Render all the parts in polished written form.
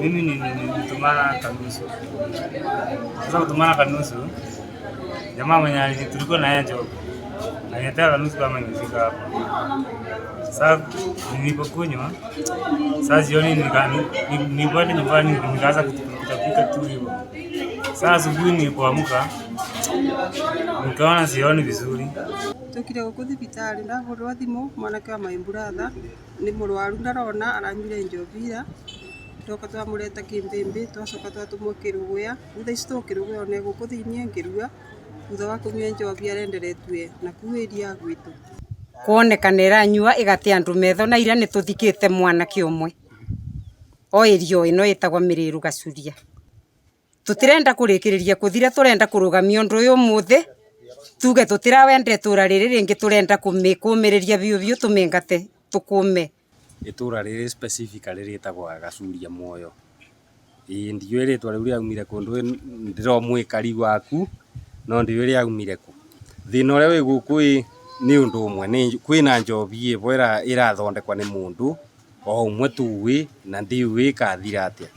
Mimi nilitumana kanusu. Sasa kutumana kanusu, jamaa mwenye tulikuwa na yeye job aliniletea kanusu kama imefika hapa. Sasa nilipokunywa, sasa jioni nilipoenda nyumbani nikaanza kutapika tu hivyo. Sasa asubuhi nilipoamka nikaona sioni vizuri. Tũkire gũkũ thibitarĩ ndahũrĩrwo thimũ mwanake wa my brother nĩ mũrwaru ndarona aranyuire njohi ira. Twoka twamũreta kĩmbĩmbĩ twacoka twatũmwo kĩrũgũya. Thutha ici tũkĩrũgũya ona gũkũ thĩiniĩ ngĩrua thutha wa kũnyua njohi arenderetue na kuu area gwitũ. Kuonekana ĩranyua ĩgate andũ metho na ira nĩtũthikĩte mwanake ũmwe o area o ĩno ĩtagwo Mĩrĩru Gacuria. Tũtirenda kũrĩkĩrĩria kũthira, tũrenda kũrũgamia ũndũ ũyũ ũmũthĩ, tuge tũtirawenda itũra rĩrĩ rĩngĩ, tũrenda kũmĩrĩria biũ biũ tũmĩngate tũkũme. Itũra rĩrĩ specifically rĩtagwo Gacuria Muoyo. Ĩĩ ndiũĩ rĩtwa rĩu rĩaumire kũ, ndĩro mwĩkari waku no ndiũĩ rĩaumire kũ. Thĩna ũrĩa wĩ gũkũ ĩ nĩ ũndũ ũmwe, nĩ kwĩna njohi ĩho ĩrathondekwa nĩ mũndũ o ũmwe tũĩ na ndiũĩ ĩkathira atĩa.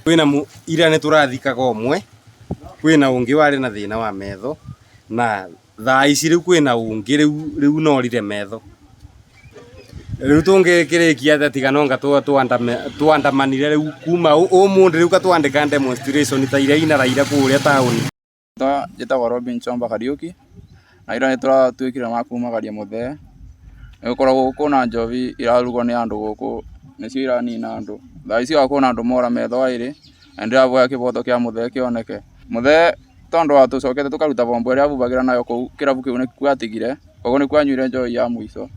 Kwĩna ira nĩ tũrathikaga ũmwe, kwĩna ũngĩ warĩ na thĩna wa metho na thaa ici rĩu kwĩna ũngĩ rĩu norire metho. Rĩu tũngĩkĩrĩkia atĩa tiga no anga twandamanire rĩu kuma ũmũthĩ rĩu katwandĩka demonstration ta iria ina Raila kũrĩa taũni. Njĩtagwo Robin Chomba Kariũki na ira nĩtũratuĩkire ma kumagaria mũthee nĩgũkorwo kwĩna njohi irarugwo nĩ andũ gũkũ nĩcio iranina andũ. Thaa ici kwĩna andũ mora metho erĩ na nĩndĩraboya kĩboto kĩa mũthee kĩoneke. Mũthee tondũ atũcokete tũkaruta bombo ĩrĩa abubagĩra nayo kũu kĩrabu kĩu nĩkuo atigire koguo nĩkuo anyuire njohi ya mũico.